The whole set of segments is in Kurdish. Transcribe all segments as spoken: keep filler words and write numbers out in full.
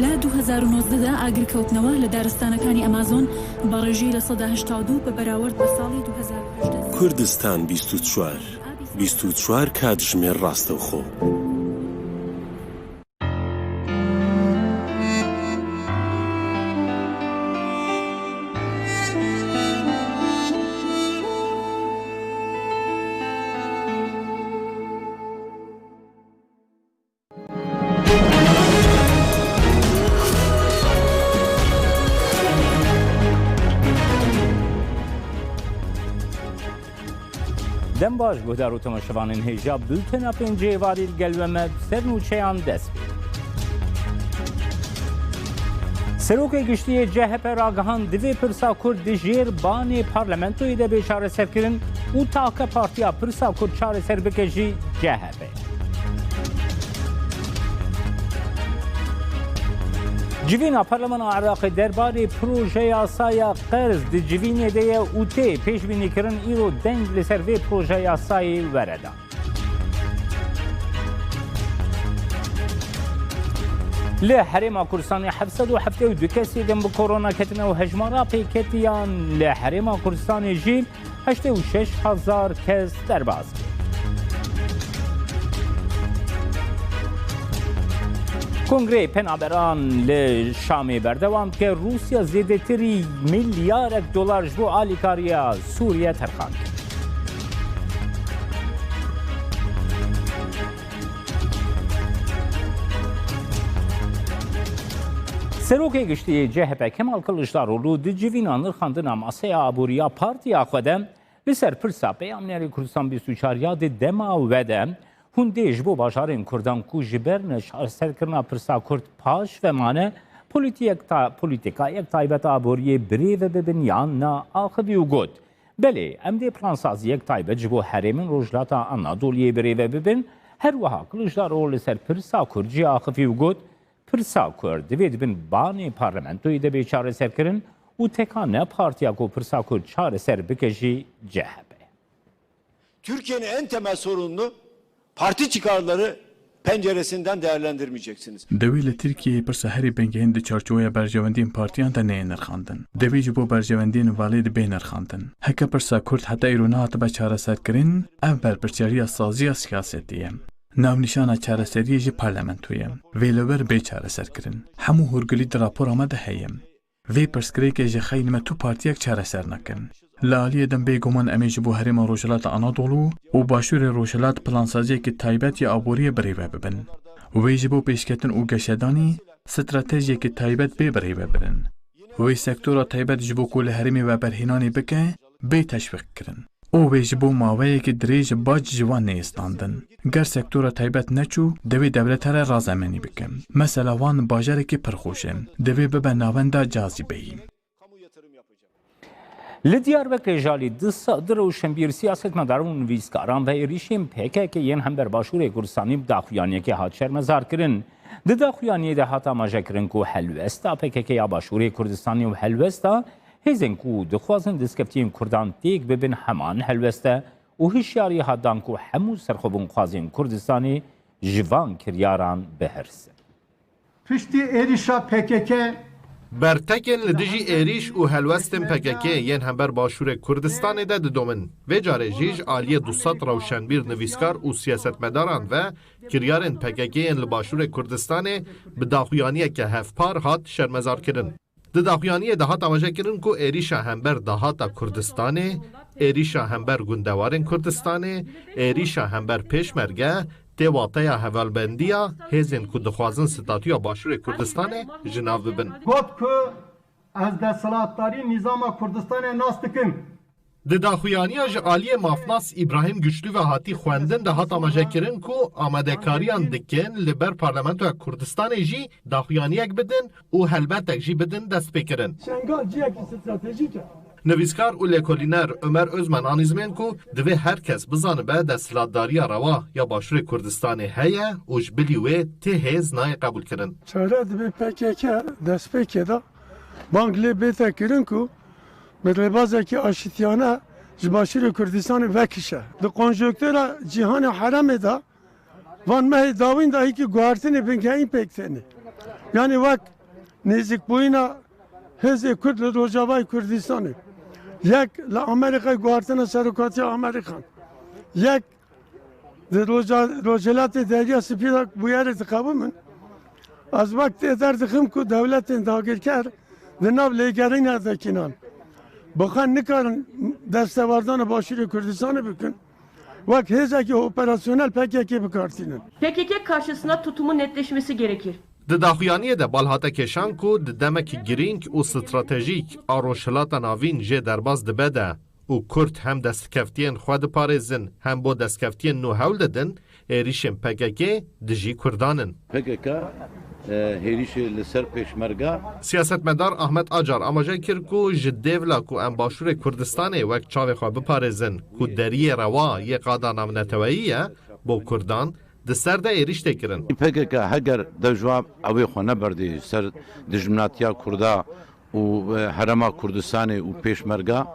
لە دوو هەزار و نۆزدە دا ئاگرکەوتنەوە لە دارستانەکانی ئەمازۆن بە ڕێژەی لە سەدا هەشتا و دوو بە بەراورد بە ساڵی دوو هەزار و هەژدە. کوردستان بیست و چوار، بیست و چوار کاتژمێر ڕاستەوخۆ. Dem baş, guhdar û temaşevanên hêja, bultena pêncê êvarî li gel we me, bi ser nûçeyan dest pê. Serokê Giştî yê C H P ragihand, divê pirsa Kurd di jêr banê parlamentoyê de bê çareserkirin û take partiya pirsa Kurd çareser bike jî C H P. Civîna Parlemana Iraqê derbarê proje yasaya qerz di civînê de ye û tê pêşbînîkirin îro deng li ser vê proje yasayê were dan. Li Herêma Kurdistanê heft sed û heftê û du kesê din bi korona ketine û hejmara pêketiyan li Herêma Kurdistanê jî heştê û şeş hezar kes derbas bû. Kongreyê Penaberan li Şamê berdewam dike. Rûsya zêdetirî milyarek dolar ji bo alîkariya Sûriye terxan kir. Serokê Giştî yê C H P Kemal Kiliçdaroglu di civîna nirxandina masaya aborî ya partiya xwe de li ser pirsa peyamnêrê Kurdistan bîst û çar ya di dema we de hûn dê ji bo bajarên Kurdan ku ji ber neçareserkirina pirsa Kurd paş ve mane, polîtiyek ta-, polîtîkayek taybet a aboriyê birêve bibin yan na axivî û got, Belê, em dê plansaziyek taybet ji bo herêmên Rojhilata Anadoliyê birêve bibin. Her wiha Kiliçdaroglu li ser pirsa Kurd jî axivî û got, Pirsa Kurd divê di bin banê parlamentoyê de bê çareserkirin û teka ne partiya ku pirsa Kurd çareser bike jî C H P. Türkiye'nin en temel sorununu parti çıkarları penceresinden değerlendirmeyeceksiniz. Dewê li Tirkiyeyê pirsa herî bingehîn di çarçoweya berjewendiyên partiyan de neyê nirxandin. Dewê ji bo berjewendiyên valê de bê nirxandin. Heke pirsa Kurd heta îro nehatibe çareserkirin, ev berpirsiyariya saziya siyasetê ye. Navnîşana çareseriyê jî parlamento ye. Vê li wir bê çareserkirin. Hemû hûrgilî di rapora me de heye. Vê pirsgirêkê ji xeynî me tu partiyek çareser nakin. Li aliyê din bêguman em ê ji bo herêma Rojhilata Anadolu û Başûrê Rojhilat plansaziyekî taybet ya aboriyê birêve bibin. Wê ji bo pêşketin û geşedanî stratejiyekî taybet bê birêve birin. Wê sektora taybet ji bo ku li herêmê veberhênanê bike, bê teşwîqkirin. Û wê ji bo maweyekî dirêj bac ji wan neyê standin. Ger sektora taybet neçû, divê dewlet here razemenî bike. Mesela wan bajarekî pir xweş e. Divê bibe navenda cazîbeyî. Li Diyarbekirê ji alî du sed rewşenbîr, siyasetmedaran û nivîskaran ve êrîşên P K K yên hember Başûrê Kurdistanê bi daxuyaniyekê hat şermezarkirin. Di daxuyaniyê de hat amajekirin ku helwesta P K K ya Başûrê Kurdistanê û helwesta hêzên ku dixwazin destkeftiyên Kurdan têk bibin heman helwest e û hişyarî hat dan ku hemû serxwebûnxwazên Kurdistanê ji van kiryaran bihirsin. Piştî êrîşa P K K, Bertekên li dijî êrîş û helwestên P K K yên hember Başûrê Kurdistanê de didomin. Vê carê jî ji aliyê du sed rewşenbîr, nivîskar û siyasetmedaran ve kiryarên P K K yên li Başûrê Kurdistanê bi daxuyaniyeke hevpar hat şermezarkirin. Di daxuyaniyê de hat amajekirin ku êrîşa hember dahata Kurdistanê, êrîşa hember gundewarên Kurdistanê, êrîşa hember pêşmerge tê wateya hevalbendiya hêzên ku dixwazin statûya Başûrê Kurdistanê ji nav bibin. Got ku ez desthilatdarî nîzama Kurdistanê nas dikim. Di daxuyaniya ji aliyê mafnas Îbrahîm Güçlü ve hatî xwendin de hat amajekirin ku amadekariyan dikin li ber Parlamentoya Kurdistanê jî daxuyaniyek bidin û helbetek jî bidin destpêkirin. Şengal ciyekî stratejîk e. Nivîskar û lêkolîner Ömer Özmen anîzmên ku divê her kes bizanibe desthilatdariya rewa ya Başûrê Kurdistanê heye û ji bilî wê tê hêz nayê qebûlkirin. Çare divê P K K destpêkê de bang lê bête kirin ku bi rêbazekî aşitiyane ji Başûrê Kurdistanê vekişe. Di konjonktura cîhanê herêmê de van mehê dawîn de hîkî guhertinê bingehîn pêk têne. Yanî wek nêzîkbûyîna hêzê Kurd li Rojavayê Kurdistanê, yek li Amerîkayê guhartina serokatiya Amerîkan, yek di roja-, Rojhilatê Derya Spî de bûyerê dixebimin. Ez wek tê derdixim ku dewletên dagirker di nav lêgerîna de kînan. Bi xwe nikarin destewerdana Başûrê Kurdistanê bikin. Wek hêzekî operasyonel P K K bi kar tînin. P K K karşısında tutumun netleşmesi gerekir. Di daxuyaniyê de bal hate kêşan ku di demekî girîng û stratejîk a Rojhilata Navîn jê derbas dibe de û Kurd hem destkeftiyên xwe diparêzin, hem bo destkeftiyên nû hewl didin, êrîşên P K K dijî Kurdan in. P K K, e, hêrîşê li ser pêşmerga. Siyasetmedar Ahmet Acar amaje kir ku ji dêvla ku em Başûrê Kurdistanê wek çavê xwe biparêzin, ku deriyê rewa yê qada navneteweyî ye bo Kurdan, di ser de êrîş tê kirin. P K K heger dev ji wan ew ê xwe neberdê ser dijminatiya Kurda û, e, Herêma Kurdistanê û pêşmerga,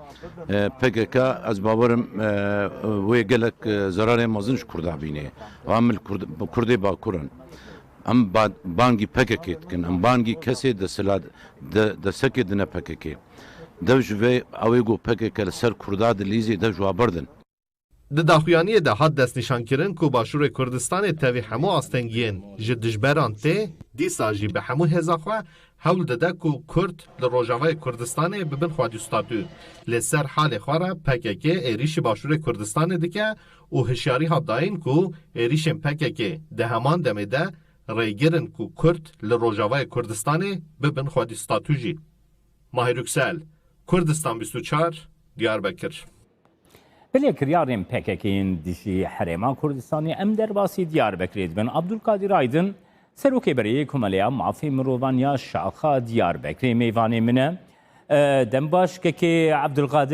e, P K K, ez bawerim, e, wê gelek, e, zerarê mezin ji Kurda bînê. Em li Kurd-, Kurdê Bakur in. Em ba-, bangî P K K dikin. Em bangî kesê desila-, de-, destekê dine P K K. Dev ji vê ew ê ku P K K li ser Kurda dilîzê dev ji wa berdin. Di daxuyaniyê de hat destnîşankirin ku Başûrê Kurdistanê tevî hemû astengiyên ji dijberan tê, dîsa jî bi hemû hêza xwe hewl dide ku Kurd li Rojavayê Kurdistanê bibin xwedî statû. Lê ser halê xwe re P K K êrîşî Başûrê Kurdistanê dike û hişyarî hat dayîn ku êrîşên P K K di heman demê de rêgir in ku Kurd li Rojavayê Kurdistanê bibin xwedî statû jî. Mahir Yüksel, Kurdistan bîst û çar, Diyarbekir. Belê kiryarên P K K yên dijî Herêma Kurdistanê em derbasî Diyarbekirê dibin. Abdulkadir Aydın, Serokê Berê yê Komeleya Mafê Mirovan ya Şaxa Diyarbekirê mêvanê min e. E, dem baş kekê Abdulkadir.